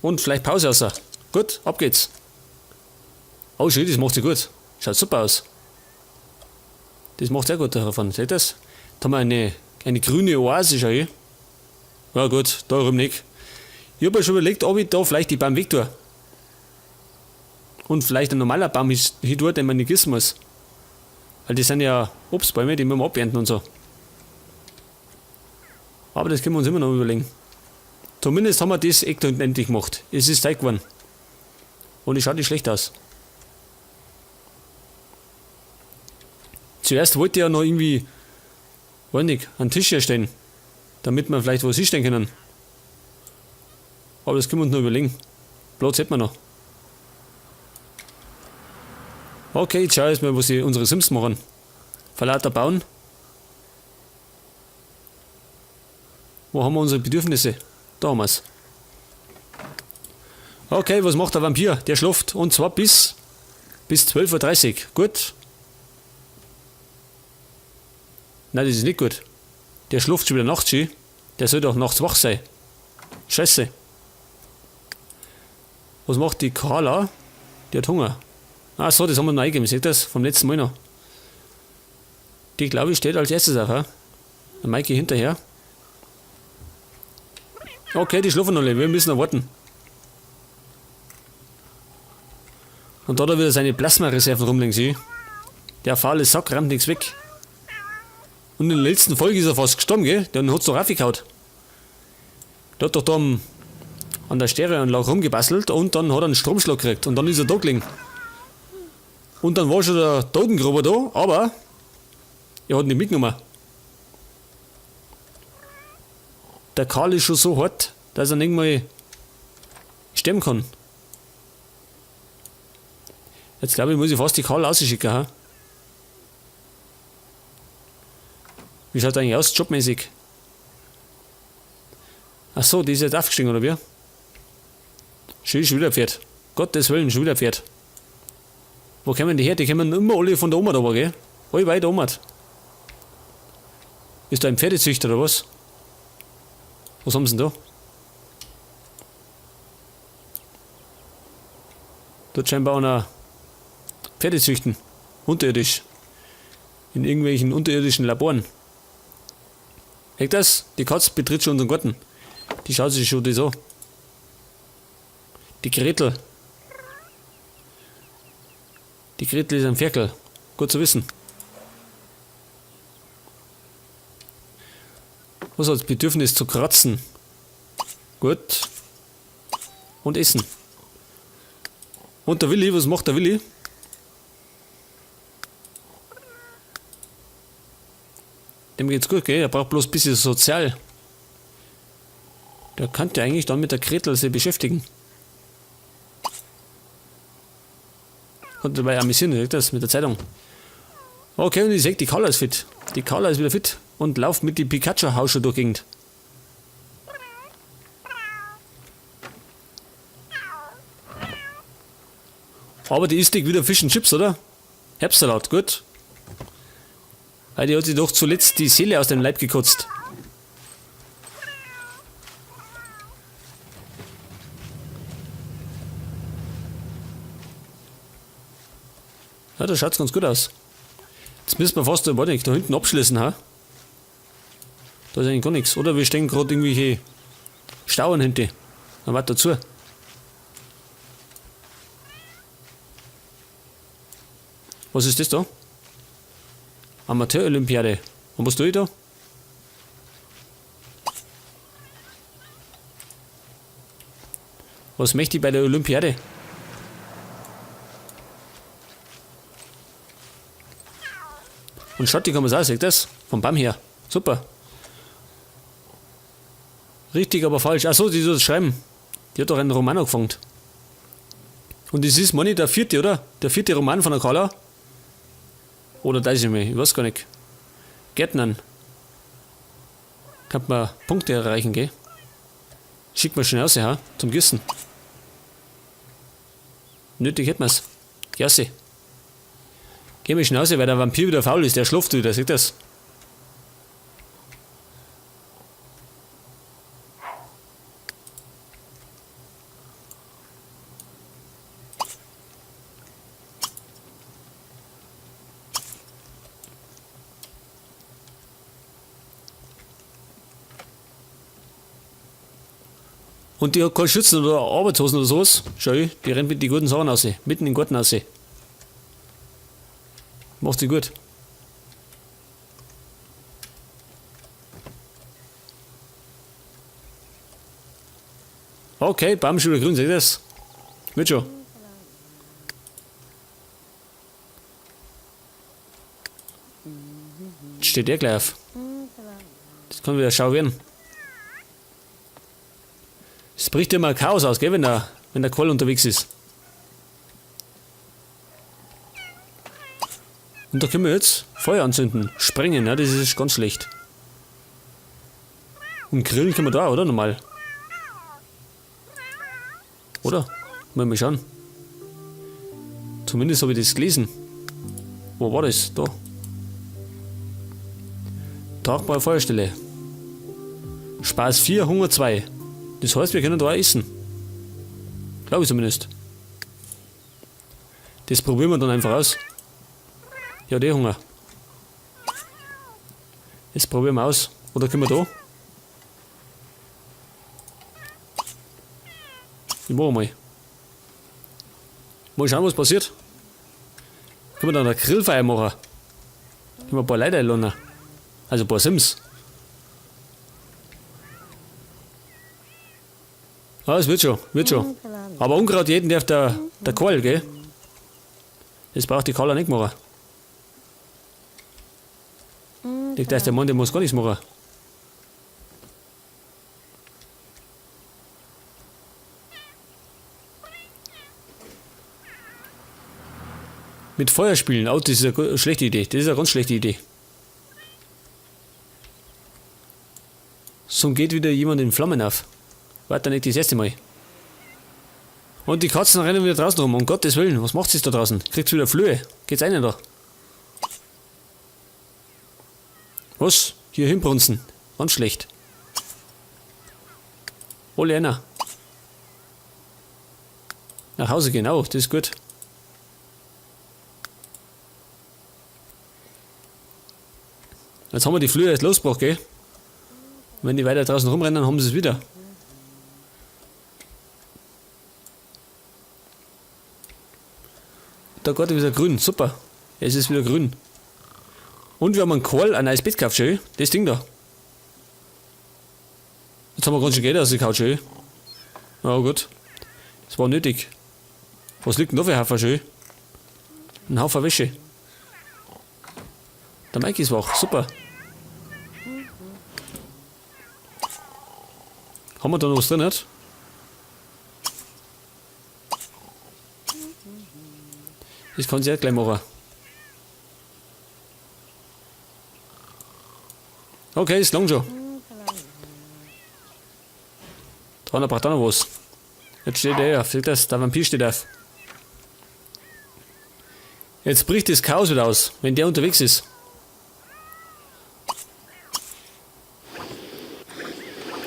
Und vielleicht Pause außer. Gut, ab geht's. Oh schön, das macht sich gut. Schaut super aus. Das macht sehr gut davon. Seht ihr das? Da haben wir eine grüne Oase, schau ich. Ja gut, da rum nicht. Ich hab ja schon überlegt, ob ich da vielleicht die Baum weg tue. Und vielleicht ein normaler Baum ist hin tue, den man nicht gießen muss. Weil die sind ja Obstbäume, die müssen wir abernten und so. Aber das können wir uns immer noch überlegen. Zumindest haben wir das Eck da hinten endlich gemacht. Es ist Zeit geworden. Und es schaut nicht schlecht aus. Zuerst wollte ich ja noch irgendwie, weiß nicht, einen Tisch herstellen. Damit wir vielleicht was hinstellen können. Aber das können wir uns noch überlegen. Platz hätten wir noch. Okay, jetzt schau ich mal, was sie unsere Sims machen. Vor lauter Bauen. Wo haben wir unsere Bedürfnisse? Da haben wir's. Okay, was macht der Vampir? Der schläft. Und zwar bis 12:30 Uhr. Gut. Nein, das ist nicht gut. Der schläft schon wieder nachts schön. Der soll doch nachts wach sein. Scheiße. Was macht die Carla? Die hat Hunger. Ach so, das haben wir noch eingegeben. Seht ihr das? Vom letzten Mal noch. Die, glaube ich, steht als erstes auf. He? Der Maike hinterher. Okay, die schlafen noch nicht. Wir müssen noch warten. Und da hat er wieder seine Plasma-Reserven rumliegen, sieh. Der faule Sack rammt nichts weg. Und in der letzten Folge ist er fast gestorben, gell? Dann hat's doch raufgehauen. Der hat doch da an der Stereoanlage rumgebastelt und dann hat er einen Stromschlag gekriegt und dann ist er da gelegen. Und dann war schon der Totengruber da, aber er hat ihn nicht mitgenommen. Der Karl ist schon so hart, dass er nicht mal sterben kann. Jetzt glaube ich, muss ich fast die Karl rausschicken. Ha? Wie schaut eigentlich aus, jobmäßig? Ach so, die ist jetzt aufgestiegen, oder wie? Schön, schon wieder ein Pferd. Gottes Willen, schon wieder ein Pferd. Wo kommen die her? Die kommen immer alle von der Oma da, gell? Alle weit Oma. Ist da ein Pferdezüchter oder was? Was haben sie denn da? Dort scheinbar einer Pferde züchten. Unterirdisch. In irgendwelchen unterirdischen Laboren. Echt das? Die Katze betritt schon unseren Garten. Die schaut sich schon das an. Die Gretel. Die Gretel ist ein Ferkel. Gut zu wissen. Was hat das Bedürfnis zu kratzen? Gut. Und essen. Und der Willi, was macht der Willi? Dem geht's gut, gell? Er braucht bloß ein bisschen sozial. Der könnte eigentlich dann mit der Gretel sich beschäftigen. Konnte dabei amüsieren, seht das mit der Zeitung. Okay, und ich seh, die Carla ist fit. Die Carla ist wieder fit und lauft mit die Pikachu-Hausche durch die Gegend. Aber die isst nicht wieder Fish and Chips, oder? Herbstsalat, gut. Weil die hat sich doch zuletzt die Seele aus dem Leib gekotzt. Ja, das schaut ganz gut aus. Jetzt müssen wir fast, warte, da hinten abschließen, ha? Da ist eigentlich gar nichts. Oder wir stehen gerade irgendwelche Stauen hinten. Dann warte dazu. Was ist das da? Amateur-Olympiade. Und was tue ich da? Was möchte ich bei der Olympiade? Und Schotti kann man's auch, seht das? Vom Baum her. Super. Richtig, aber falsch. Achso, die soll das schreiben. Die hat doch einen Roman angefangen. Und das ist, meine ich, der vierte, oder? Der vierte Roman von der Carla. Oder das ist nicht mehr, ich weiß gar nicht. Gärtnern. Kann man Punkte erreichen, gell? Schickt man schon raus, ha? Zum Gießen. Nötig hätten wir's. Gersi. Geh mal schnell raus, weil der Vampir wieder faul ist. Der schläft wieder, seht das? Und die hat keine Schützen oder Arbeitshosen oder sowas. Schau, die rennt mit den guten Sachen raus. Mitten in den Garten raus. Macht sie gut. Okay, Baum schon wieder grün, seht ihr das? Wird schon. Jetzt steht der gleich auf. Das kann wieder schau werden. Es bricht immer ein Chaos aus, gell, wenn der Quoll unterwegs ist. Und da können wir jetzt Feuer anzünden. Sprengen, ja, das ist ganz schlecht. Und grillen können wir da, oder? Normal. Oder? Mal schauen. Zumindest habe ich das gelesen. Wo war das? Da. Tragbare Feuerstelle. Spaß 4, Hunger 2. Das heißt, wir können da auch essen. Glaube ich zumindest. Das probieren wir dann einfach aus. Ja, der Hunger. Das probieren wir aus. Oder können wir da? Ich mach mal. Mal schauen, was passiert. Können wir dann ein Grillfeuer machen? Können wir ein paar Leute einladen? Also ein paar Sims. Ah, es wird schon, wird schon. Aber Unkraut jeden darf der Quoll, gell? Das braucht die Carla nicht machen. Ich denke, der Mann, der muss gar nichts machen. Mit Feuer spielen, oh, das ist eine schlechte Idee. Das ist eine ganz schlechte Idee. So geht wieder jemand in Flammen auf. Weiter nicht das erste Mal. Und die Katzen rennen wieder draußen rum. Um Gottes Willen, was macht sie da draußen? Kriegt's wieder Flöhe? Geht's einer da? Was? Hier hinbrunzen. Ganz schlecht. Hol einer. Nach Hause gehen, oh, das ist gut. Jetzt haben wir die Flöhe erst losgebracht, gell? Und wenn die weiter draußen rumrennen, dann haben sie es wieder. Da geht wieder grün, super. Es ist wieder grün. Und wir haben einen Quoll, ein neues Bett gekauft, schön. Das Ding da. Jetzt haben wir ganz schön Geld ausgekaut, schön. Na gut. Das war nötig. Was liegt denn da für ein Haufen, schön? Ein Haufen Wäsche. Der Mike ist wach, super. Haben wir da noch was drin, nicht? Das kann sie auch gleich machen. Okay, ist lang schon. Da braucht auch noch was. Jetzt steht er auf. Seht das? Der Vampir steht auf. Jetzt bricht das Chaos wieder aus, wenn der unterwegs ist.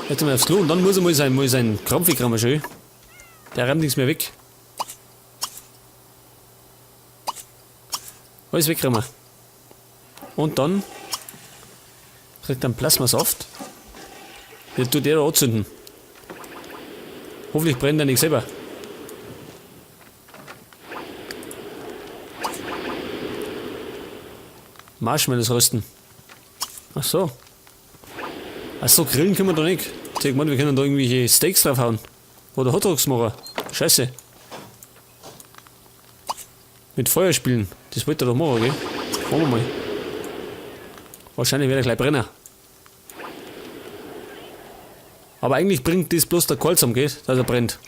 Jetzt mal aufs Klo und dann muss er mal sein Krampf wegrammen, schön. Der rammt nichts mehr weg. Alles wegrammen. Und dann kriegt er einen Plasmasaft. Der tut der da anzünden. Hoffentlich brennt er nicht selber. Marshmallows rösten. Ach so. Ach so, grillen können wir da nicht. Ich meine, wir können da irgendwelche Steaks draufhauen. Oder Hotdogs machen. Scheiße. Mit Feuer spielen. Das wollte er doch machen, gell? Machen wir mal. Wahrscheinlich wird er gleich brennen. Aber eigentlich bringt das bloß der Quoll zusammen, gell? Dass er brennt.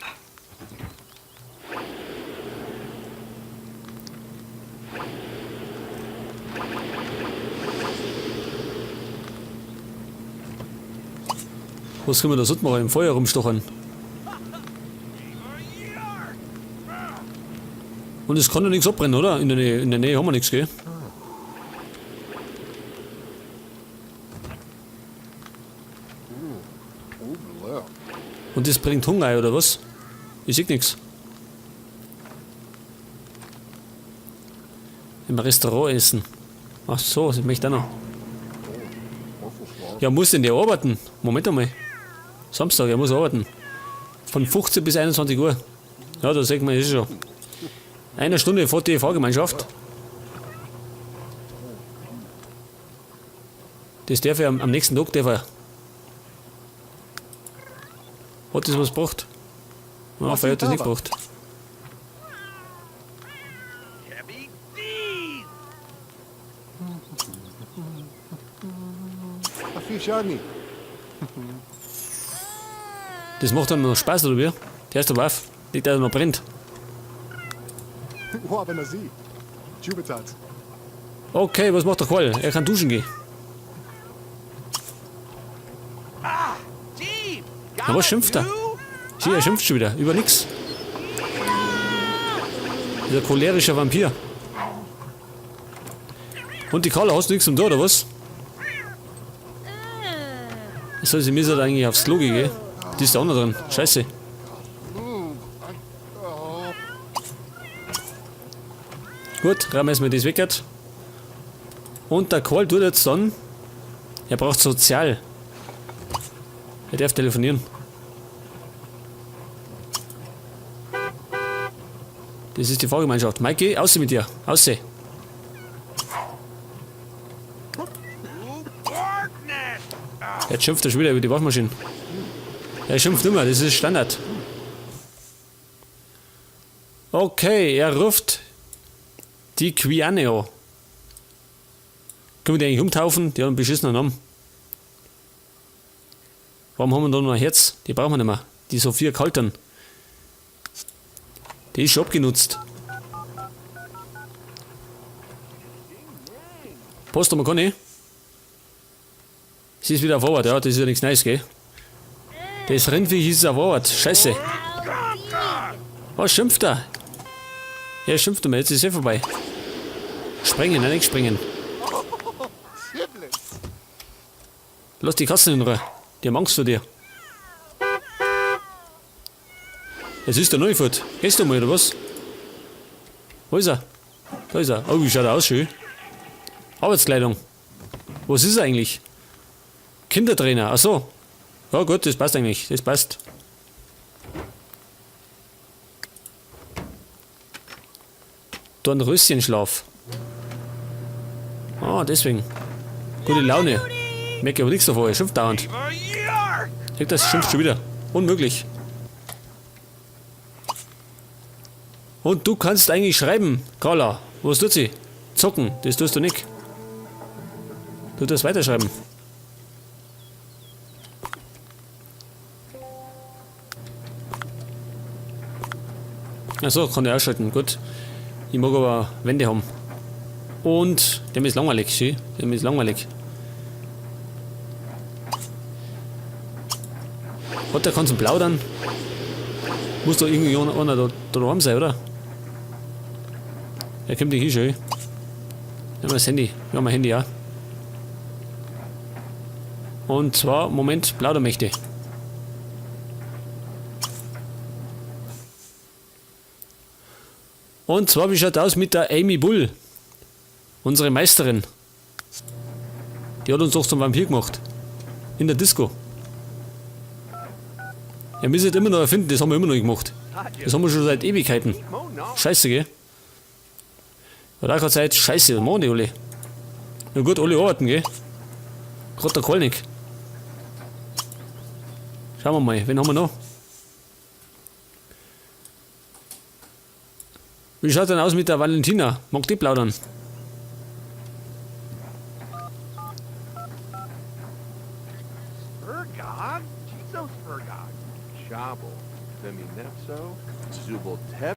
Was können wir da sonst machen? Im Feuer rumstochern. Und es kann ja nichts abbrennen, oder? In der Nähe haben wir nichts, gell? Und das bringt Hunger, oder was? Ich seh nix. Im Restaurant essen. Ach so, das möchte ich auch noch. Ja, muss denn der arbeiten? Moment einmal. Samstag, er muss arbeiten. Von 15 bis 21 Uhr. Ja, da sieht man es schon. Eine Stunde vor die Fahrgemeinschaft. Das darf ich am nächsten Tag darf er. Hat das was gebracht? Ja, vielleicht hat das nicht gebracht. Das macht dann noch Spaß, oder wie? Der ist der Waff, nicht der noch brennt. Okay, was macht der Karl? Er kann duschen gehen. Na, was schimpft er? Sieh, er schimpft schon wieder. Über nix. Dieser cholerische Vampir. Und die Carla, hast du nichts zum Tor, oder was? Das soll sie mir halt eigentlich aufs Klo gehen, gell? Die ist da auch noch drin. Scheiße. Gut, rammen wir das weg. Und der Karl tut jetzt dann. Er braucht sozial. Er darf telefonieren. Das ist die Fahrgemeinschaft. Maike, ausseh mit dir. Ausseh. Jetzt schimpft er schon wieder über die Waschmaschine. Er schimpft immer, das ist Standard. Okay, er ruft die Quiane an. Können wir die eigentlich umtaufen? Die haben einen beschissenen Namen. Warum haben wir da noch ein Herz? Die brauchen wir nicht mehr. Die Sophia Kaltern. Die ist schon abgenutzt. Post haben wir keine. Sie ist wieder auf Arbeit, ja, das ist ja nichts Neues, gell? Das Rindviech ist auf Arbeit, scheiße. Was schimpft er? Ja, schimpft er mir, jetzt ist er vorbei. Springen, nein, nicht springen. Lass die Katzen in Ruhe. Die haben Angst vor dir. Es ist der Neufurt. Gehst du mal, oder was? Wo ist er? Da ist er. Oh, wie schaut er aus, schön. Arbeitskleidung. Was ist er eigentlich? Kindertrainer, ach so. Ja gut, das passt eigentlich. Das passt. Dornröschenschlaf. Ah, deswegen. Gute Laune. Merke aber nichts davon, er schimpft dauernd. Das schimpft schon wieder. Unmöglich. Und du kannst eigentlich schreiben, Carla. Was tut sie? Zocken, das tust du nicht. Du tust weiterschreiben. Achso, kann ich ausschalten, gut. Ich mag aber Wände haben. Und dem ist langweilig, sieh? Dem ist langweilig. Hat der kann zum Plaudern? Muss da irgendwie einer da daheim sein, oder? Er kommt nicht hin, schön. Nehmen wir das Handy. Wir haben ein Handy, ja. Und zwar, Moment, Plaudermächte. Und zwar, wie schaut aus mit der Amy Bull? Unsere Meisterin. Die hat uns doch zum Vampir gemacht. In der Disco. Ja, wir müssen immer noch erfinden, das haben wir immer noch nicht gemacht. Das haben wir schon seit Ewigkeiten. Scheiße, gell? Hat auch keine Zeit. Scheiße, was machen die alle? Na gut, alle arbeiten, gell? Gerade der Kolnik. Schauen wir mal, wen haben wir noch? Wie schaut denn aus mit der Valentina? Mag die plaudern?